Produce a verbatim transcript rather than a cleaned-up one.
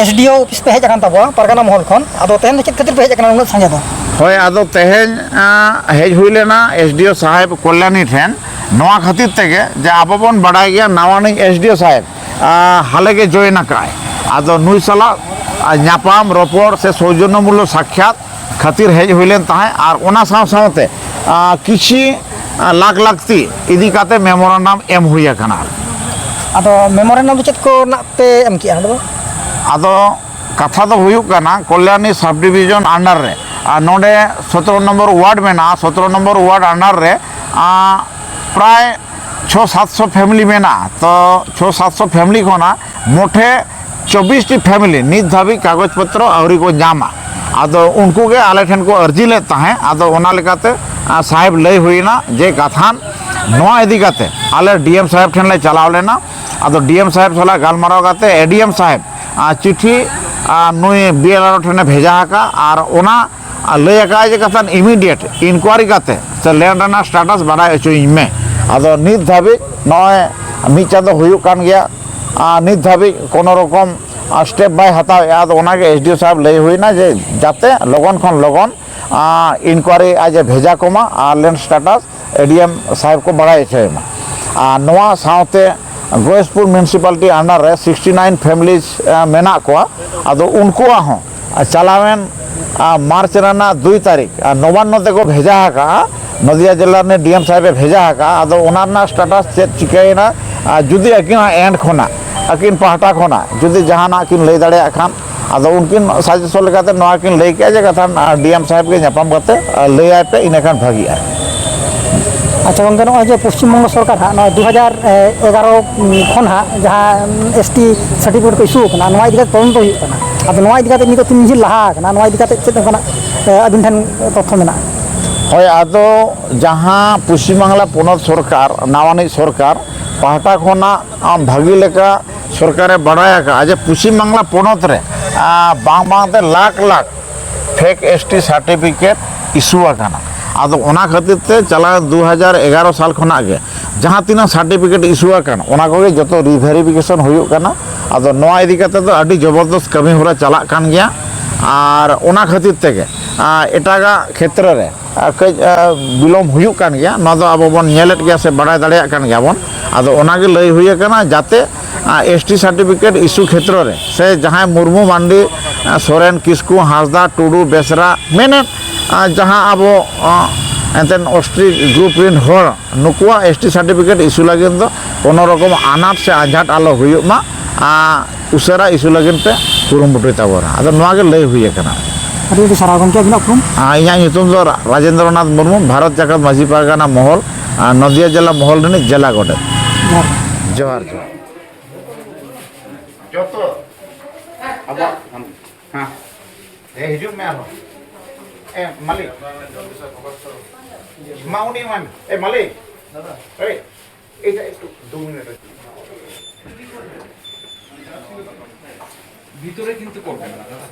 S D O office ᱯᱮ ᱦᱮᱡ ᱟᱠᱟᱱ ᱛᱟᱵᱚᱣᱟ ᱯᱟᱨᱜᱟᱱᱟ ᱢᱚᱦᱚᱞ ᱠᱷᱚᱱ, ᱟᱫᱚ ᱛᱮᱦᱮᱧ ᱫᱚ ᱪᱮᱫ ᱠᱷᱟᱹᱛᱤᱨ ᱯᱮ ᱦᱮᱡ ᱟᱠᱟᱱᱟ ᱩᱱᱟᱹᱜ ᱥᱟᱸᱜᱮ ᱫᱚ? ᱦᱳᱭ, ᱟᱫᱚ ᱛᱮᱦᱮᱧ, ᱟᱸ, ᱦᱮᱡ ᱦᱩᱭ ᱞᱮᱱᱟ ᱮᱥ ᱰᱤ ᱳ ᱥᱟᱦᱮᱵᱽ ᱠᱚᱞᱭᱟᱱᱤ ᱴᱷᱮᱱ ᱱᱚᱣᱟ ᱠᱷᱟᱹᱛᱤᱨ ᱛᱮᱜᱮ ᱡᱮ ᱟᱵᱚ ᱵᱚᱱ ᱵᱟᱰᱟᱭ ᱜᱮᱭᱟ ᱱᱟᱣᱟᱱᱤᱡ ᱮᱥ ᱰᱤ ᱳ ᱥᱟᱦᱮᱵᱽ, ᱟᱸ, ᱦᱟᱞᱮ ᱜᱮ ᱡᱚᱭᱮᱱ ᱟᱠᱟᱫᱼᱟᱭ᱾ ᱟᱫᱚ ᱱᱩᱭ ᱥᱟᱞᱟᱜ, ᱟᱸ, ᱧᱟᱯᱟᱢ ᱨᱚᱯᱚᱲ ᱥᱮ ᱥᱳᱣᱡᱚᱱᱱᱚ ᱢᱩᱞᱞᱚ ᱥᱟᱠᱠᱷᱟᱛ ᱠᱷᱟᱹᱛᱤᱨ ᱦᱮᱡ ᱦᱩᱭ ᱞᱮᱱ ᱛᱟᱦᱮᱸᱫ ᱟᱨ ᱚᱱᱟ ᱥᱟᱶ ᱥᱟᱶᱛᱮ, ᱟᱸ, ᱠᱤᱪᱷᱤ, ᱟᱸ, ᱞᱟᱠ ᱞᱟᱹᱠᱛᱤ ᱤᱫᱤ ᱠᱟᱛᱮ ᱢᱮᱢᱳᱨᱟᱱᱰᱟᱢ ᱮᱢ ᱦᱩᱭ ᱟᱠᱟᱱᱟ᱾ ᱟᱫᱚ ᱢᱮᱢᱳᱨᱮᱱᱰᱟᱢ ᱫᱚ ᱪᱮᱫ ᱠᱚ ᱨᱮᱱᱟᱜ ᱯᱮ ᱮᱢ ᱠᱮᱜᱼᱟ ᱚᱸᱰᱮ ᱫᱚ? ᱟᱫᱚ ᱠᱟᱛᱷᱟ ᱫᱚ ᱦᱩᱭᱩᱜ ᱠᱟᱱᱟ, ᱠᱚᱞᱭᱟᱱᱤ ᱥᱟᱵᱽ ᱰᱤᱵᱷᱤᱡᱚᱱ ᱟᱱᱰᱟᱨ ᱨᱮ, ᱟᱨ ᱱᱚᱰᱮ ᱥᱚᱛᱨᱚ ᱱᱚᱢᱵᱚᱨ ᱣᱟᱨᱰ ᱢᱮᱱᱟᱜᱼᱟ, ᱥᱚᱛᱨᱚ ᱱᱚᱢᱵᱚᱨ ᱣᱟᱨᱰ ᱟᱱᱰᱟᱨ ᱨᱮ, ᱟᱸ, ᱯᱨᱟᱭ ᱪᱷᱚ ᱥᱟᱛᱥᱚ ᱯᱷᱮᱢᱮᱞᱤ ᱢᱮᱱᱟᱜᱼᱟ᱾ ᱛᱚ ᱪᱷᱚ ᱥᱟᱛᱥᱚ ᱯᱷᱮᱢᱮᱞᱤ ᱠᱷᱚᱱᱟᱜ ᱢᱳᱴᱮ ᱪᱚᱵᱵᱤᱥ ᱴᱤ ᱯᱷᱮᱢᱮᱞᱤ ᱱᱤᱛ ᱫᱷᱟᱹᱵᱤᱡ ᱠᱟᱜᱚᱡᱽ ᱯᱚᱛᱨᱚ ᱟᱹᱣᱨᱤ ᱠᱚ ᱧᱟᱢᱟ᱾ ᱟᱫᱚ ᱩᱱᱠᱩ ᱜᱮ ᱟᱞᱮ ᱴᱷᱮᱱ ᱠᱚ ᱟᱹᱨᱡᱤ ᱞᱮᱫ ᱛᱟᱦᱮᱸᱫ᱾ ᱟᱫᱚ ᱚᱱᱟ ᱞᱮᱠᱟᱛᱮ, ᱟᱸ, ᱥᱟᱦᱮᱵᱽ ᱞᱟᱹᱭ ᱦᱩᱭᱱᱟ ᱡᱮ ᱠᱟᱛᱷᱟᱱ ᱱᱚᱣᱟ ᱤᱫᱤ ᱠᱟᱛᱮ ᱟᱞᱮ ᱰᱤ ᱮᱢ ᱥᱟᱦᱮᱵᱽ ᱴᱷᱮᱱ ᱞᱮ ᱪᱟᱞᱟᱣ ᱞᱮᱱᱟ᱾ ᱟᱫᱚ ᱰᱤ ᱮᱢ ᱥᱟᱦᱮᱵᱽ ᱥᱟᱞᱟᱜ ᱜᱟᱞᱢᱟᱨᱟᱣ ᱠᱟᱛᱮ ᱮ ᱰᱤ ᱮᱢ ᱥᱟᱦᱮᱵᱽ, ᱟᱸ, ᱪᱤᱴᱷᱤ, ᱟᱸ, ᱱᱩᱭ ᱵᱤ ᱮᱞ ᱟᱨ ᱳ ᱴᱷᱮᱱᱮ ᱵᱷᱮᱡᱟ ᱟᱠᱟᱫᱼᱟ ᱟᱨ ᱚᱱᱟ ᱟᱨ ᱞᱟᱹᱭ ᱟᱠᱟᱫᱼᱟᱭ ᱡᱮ ᱠᱟᱛᱷᱟᱱ immediate inquiry ᱠᱟᱛᱮ ᱥᱮ land ᱨᱮᱱᱟᱜ status ᱵᱟᱰᱟᱭ ᱦᱚᱪᱚᱭᱤᱧ ᱢᱮ᱾ ᱟᱫᱚ ᱱᱤᱛ ᱫᱷᱟᱹᱵᱤᱡ ᱱᱚᱜᱼᱚᱭ ᱢᱤᱫ ᱪᱟᱸᱫᱚ ᱦᱩᱭᱩᱜ ᱠᱟᱱ ᱜᱮᱭᱟ, ᱟᱨ ᱱᱤᱛ ᱫᱷᱟᱹᱵᱤᱡ ᱠᱳᱱᱳ ᱨᱚᱠᱚᱢ, ᱟᱨ, step ᱵᱟᱭ ᱦᱟᱛᱟᱣᱮᱫᱼᱟ᱾ ᱟᱫᱚ ᱚᱱᱟᱜᱮ ᱮᱥ ᱰᱤ ᱳ ᱥᱟᱦᱮᱵᱽ ᱞᱟᱹᱭ ᱦᱩᱭᱱᱟ ᱡᱮ ᱡᱟᱛᱮ ᱞᱚᱜᱚᱱ ᱠᱷᱚᱱ ᱞᱚᱜᱚᱱ, ᱟᱨ, inquiry ᱟᱡ ᱮ ᱵᱷᱮᱡᱟ ᱠᱚᱢᱟ ᱟᱨ land status ᱮ ᱰᱤ ᱮᱢ ᱥᱟᱦᱮᱵᱽ ᱠᱚ ᱵᱟᱲᱟᱭ ᱦᱚᱪᱚᱭᱮ ᱢᱟ᱾ ᱟᱨ ᱱᱚᱣᱟ ᱥᱟᱶᱛᱮ ᱜᱚᱭᱮᱥᱯᱩᱨ municipality under ᱨᱮ sixty nine families, ᱟᱸ, ᱢᱮᱱᱟᱜ ᱠᱚᱣᱟ᱾ ᱟᱫᱚ ᱩᱱᱠᱩᱣᱟᱜ ᱦᱚᱸ ᱪᱟᱞᱟᱣᱮᱱ, ᱟᱸ, ᱢᱟᱨᱪ ᱨᱮᱱᱟᱜ ᱫᱩᱭ ᱛᱟᱹᱨᱤᱠᱷ, ᱟᱸ, ᱱᱚᱵᱟᱱᱱᱚ ᱛᱮᱠᱚ ᱵᱷᱮᱡᱟ ᱟᱠᱟᱫᱼᱟ, ᱱᱚᱫᱤᱭᱟ ᱡᱮᱞᱟ ᱨᱤᱱᱤᱡ ᱰᱤ ᱮᱢ ᱥᱟᱦᱮᱵᱽ ᱮ ᱵᱷᱮᱡᱟ ᱟᱠᱟᱫᱼᱟ᱾ ᱟᱫᱚ ᱚᱱᱟ ᱨᱮᱱᱟᱜ status ᱪᱮᱫ ᱪᱤᱠᱟᱹᱭᱮᱱᱟ, ᱟᱨ ᱡᱩᱫᱤ ᱟᱹᱠᱤᱱᱟᱜ end ᱠᱷᱚᱱᱟᱜ, ᱟᱹᱠᱤᱱ ᱯᱟᱦᱴᱟ ᱠᱷᱚᱱᱟᱜ ᱡᱩᱫᱤ ᱡᱟᱦᱟᱱᱟᱜ ᱠᱤᱱ ᱞᱟᱹᱭ ᱫᱟᱲᱮᱭᱟᱜ ᱠᱷᱟᱱ, ᱟᱫᱚ ᱩᱱᱠᱤᱱ suggestion ᱞᱮᱠᱟᱛᱮ ᱱᱚᱣᱟ ᱠᱤᱱ ᱞᱟᱹᱭ ᱠᱮᱜᱼᱟ ᱡᱮ ᱠᱟᱛᱷᱟ, ᱟᱸ, ᱰᱤ ᱮᱢ ᱥᱟᱦᱮᱵᱽ ᱜᱮ ᱧᱟᱯᱟᱢ ᱠᱟᱛᱮ, ᱟᱸ, ᱞᱟᱹᱭᱟᱭ ᱯᱮ, ᱤᱱᱟᱹ ᱠᱷᱟᱱ ᱵᱷᱟᱹᱜᱤᱜᱼᱟ᱾ ᱟᱪᱪᱷᱟ ᱜᱚᱢᱠᱮ, ᱱᱚᱜᱼᱚᱭ ᱡᱮ ᱯᱚᱥᱪᱤᱢ ᱵᱚᱝᱜᱚ ᱥᱚᱨᱠᱟᱨ ᱦᱟᱸᱜ ᱱᱚᱣᱟ ᱫᱩ ᱦᱟᱡᱟᱨ ᱮᱜᱟᱨᱚ ᱠᱷᱚᱱ ᱦᱟᱸᱜ ᱡᱟᱦᱟᱸ ᱮᱥ ᱴᱤ certificate ᱠᱚ issue ᱟᱠᱟᱱᱟ, ᱱᱚᱣᱟ ᱤᱫᱤ ᱠᱟᱛᱮ ᱛᱚᱫᱚᱱᱛᱚ ᱦᱩᱭᱩᱜ ᱠᱟᱱᱟ᱾ ᱟᱫᱚ ᱱᱚᱣᱟ ᱤᱫᱤ ᱠᱟᱛᱮ ᱱᱤᱛᱚᱜ ᱛᱤᱱ ᱡᱷᱟᱹᱞ ᱞᱟᱦᱟ ᱟᱠᱟᱱᱟ, ᱱᱚᱣᱟ ᱤᱫᱤ ᱠᱟᱛᱮ ᱪᱮᱫ ᱚᱱᱠᱟᱱᱟᱜ, ᱮ, ᱟᱹᱵᱤᱱ ᱴᱷᱮᱱ ᱛᱚᱛᱛᱷᱚ ᱢᱮᱱᱟᱜᱼᱟ? ᱦᱳᱭ, ᱟᱫᱚ ᱡᱟᱦᱟᱸ ᱯᱚᱥᱪᱤᱢ ᱵᱟᱝᱞᱟ ᱯᱚᱱᱚᱛ ᱥᱚᱨᱠᱟᱨ, ᱱᱟᱣᱟᱱᱤᱡ ᱥᱚᱨᱠᱟᱨ ᱯᱟᱦᱴᱟ ᱠᱷᱚᱱᱟᱜ, ᱟᱢ, ᱵᱷᱟᱹᱜᱤ ᱞᱮᱠᱟ ᱥᱚᱨᱠᱟᱨᱮ ᱵᱟᱲᱟᱭ ᱟᱠᱟᱫᱼᱟ ᱡᱮ ᱯᱚᱥᱪᱤᱢ ᱵᱟᱝᱞᱟ ᱯᱚᱱᱚᱛ ᱨᱮ, ᱟᱸ, ᱵᱟᱝ ᱵᱟᱝᱛᱮ lakh lakh fake S T certificate issue ᱟᱠᱟᱱᱟ᱾ ᱟᱫᱚ ᱚᱱᱟ ᱠᱷᱟᱹᱛᱤᱨ ᱛᱮ ᱪᱟᱞᱟᱣ ᱫᱩ ᱦᱟᱡᱟᱨ ᱮᱜᱟᱨᱚ ᱥᱟᱞ ᱠᱷᱚᱱᱟᱜ ᱜᱮ ᱡᱟᱦᱟᱸ ᱛᱤᱱᱟᱹᱜ certificate issue ᱟᱠᱟᱱ, ᱚᱱᱟ ᱠᱚᱜᱮ ᱡᱚᱛᱚ re verification ᱦᱩᱭᱩᱜ ᱠᱟᱱᱟ᱾ ᱟᱫᱚ ᱱᱚᱣᱟ ᱤᱫᱤ ᱠᱟᱛᱮ ᱫᱚ ᱟᱹᱰᱤ ᱡᱚᱵᱚᱨᱫᱚᱥ ᱠᱟᱹᱢᱤ ᱦᱚᱨᱟ ᱪᱟᱞᱟᱜ ᱠᱟᱱ ᱜᱮᱭᱟ᱾ ᱟᱨ ᱚᱱᱟ ᱠᱷᱟᱹᱛᱤᱨ ᱛᱮᱜᱮ, ᱟ, ᱮᱴᱟᱜᱟᱜ ᱠᱷᱮᱛᱨᱮ ᱨᱮ, ᱟ, ᱠᱟᱹᱡ, ᱟ, ᱵᱤᱞᱚᱢ ᱦᱩᱭᱩᱜ ᱠᱟᱱ ᱜᱮᱭᱟ᱾ ᱱᱚᱣᱟ ᱫᱚ ᱟᱵᱚ ᱵᱚᱱ ᱧᱮᱞᱮᱫ ᱜᱮᱭᱟ ᱥᱮ ᱵᱟᱲᱟᱭ ᱫᱟᱲᱮᱭᱟᱜ ᱠᱟᱱ ᱜᱮᱭᱟ ᱵᱚᱱ᱾ ᱟᱫᱚ ᱚᱱᱟ ᱜᱮ ᱞᱟᱹᱭ ᱦᱩᱭ ᱟᱠᱟᱱᱟ, ᱡᱟᱛᱮ, ᱟ, ᱮᱥ ᱴᱤ certificate issue ᱠᱷᱮᱛᱨᱚ ᱨᱮ ᱥᱮ ᱡᱟᱦᱟᱸᱭ ᱢᱩᱨᱢᱩ, ᱢᱟᱱᱰᱤ, ᱟ, ᱥᱚᱨᱮᱱ, ᱠᱤᱥᱠᱩ, ᱦᱟᱸᱥᱫᱟ, ᱴᱩᱰᱩ, ᱵᱮᱥᱨᱟ ᱢᱮᱱᱮᱫ, ᱟ, ᱡᱟᱦᱟᱸ ᱟᱵᱚ, ᱟ, ᱮᱱᱛᱮᱫ S T group ᱨᱮᱱ ᱦᱚᱲ, ᱱᱩᱠᱩᱣᱟᱜ S T certificate issue ᱞᱟᱹᱜᱤᱫ ᱫᱚ ᱠᱳᱱᱳ ᱨᱚᱠᱚᱢ ᱟᱱᱟᱴ ᱥᱮ ᱟᱸᱡᱷᱟᱴ ᱟᱞᱚ ᱦᱩᱭᱩᱜ ᱢᱟ, ᱟᱨ ᱩᱥᱟᱹᱨᱟ issue ᱞᱟᱹᱜᱤᱫ ᱯᱮ ᱠᱩᱨᱩᱢᱩᱴᱩᱭ ᱛᱟᱵᱚᱱᱟ᱾ ᱟᱫᱚ ᱱᱚᱣᱟ ᱜᱮ ᱞᱟᱹᱭ ᱦᱩᱭ ᱟᱠᱟᱱᱟ᱾ ᱟᱹᱰᱤ ᱟᱹᱰᱤ ᱥᱟᱨᱦᱟᱣ ᱜᱚᱢᱠᱮ, ᱟᱹᱵᱤᱱᱟᱜ ᱩᱯᱨᱩᱢ? ᱟᱨ ᱤᱧᱟᱹᱜ ᱧᱩᱛᱩᱢ ᱫᱚ ᱨᱟ-, ᱨᱟᱡᱮᱱᱫᱨᱚᱱᱟᱛᱷ ᱢᱩᱨᱢᱩ, ᱵᱷᱟᱨᱚᱛ ᱡᱟᱠᱟᱛ ᱢᱟᱹᱡᱷᱤ ᱯᱟᱨᱜᱟᱱᱟ ᱢᱚᱦᱚᱞ, ᱟᱨ ᱱᱚᱫᱤᱭᱟ ᱡᱮᱞᱟ ᱢᱚᱦᱚᱞ ᱨᱤᱱᱤᱡ ᱡᱮᱞᱟ ᱜᱚᱰᱮᱛ᱾ ᱡᱚᱦᱟᱨ᱾ ᱡᱚᱦᱟᱨ, ᱡᱚᱦᱟᱨ᱾ ᱡᱚᱛᱚ ᱟᱵᱚᱣᱟᱜ, ᱦᱮᱸ, ᱦᱮᱸ, ᱦᱤᱡᱩᱜ ᱢᱮ ᱟᱨᱦᱚᱸ᱾ ᱮ, ᱢᱟᱹᱞᱤᱠ᱾ ᱢᱟ ᱩᱱᱤ ᱮᱢᱟᱭ ᱢᱮ᱾ ᱮ, ᱢᱟᱹᱞᱤᱠ᱾ ᱮᱭ, ᱮᱭᱴᱟ ᱮᱠᱴᱩ ᱫᱩ ᱢᱤᱱᱤᱴ ᱨᱮ᱾ ভিতরে কিন্তু করবেন না, দাদা।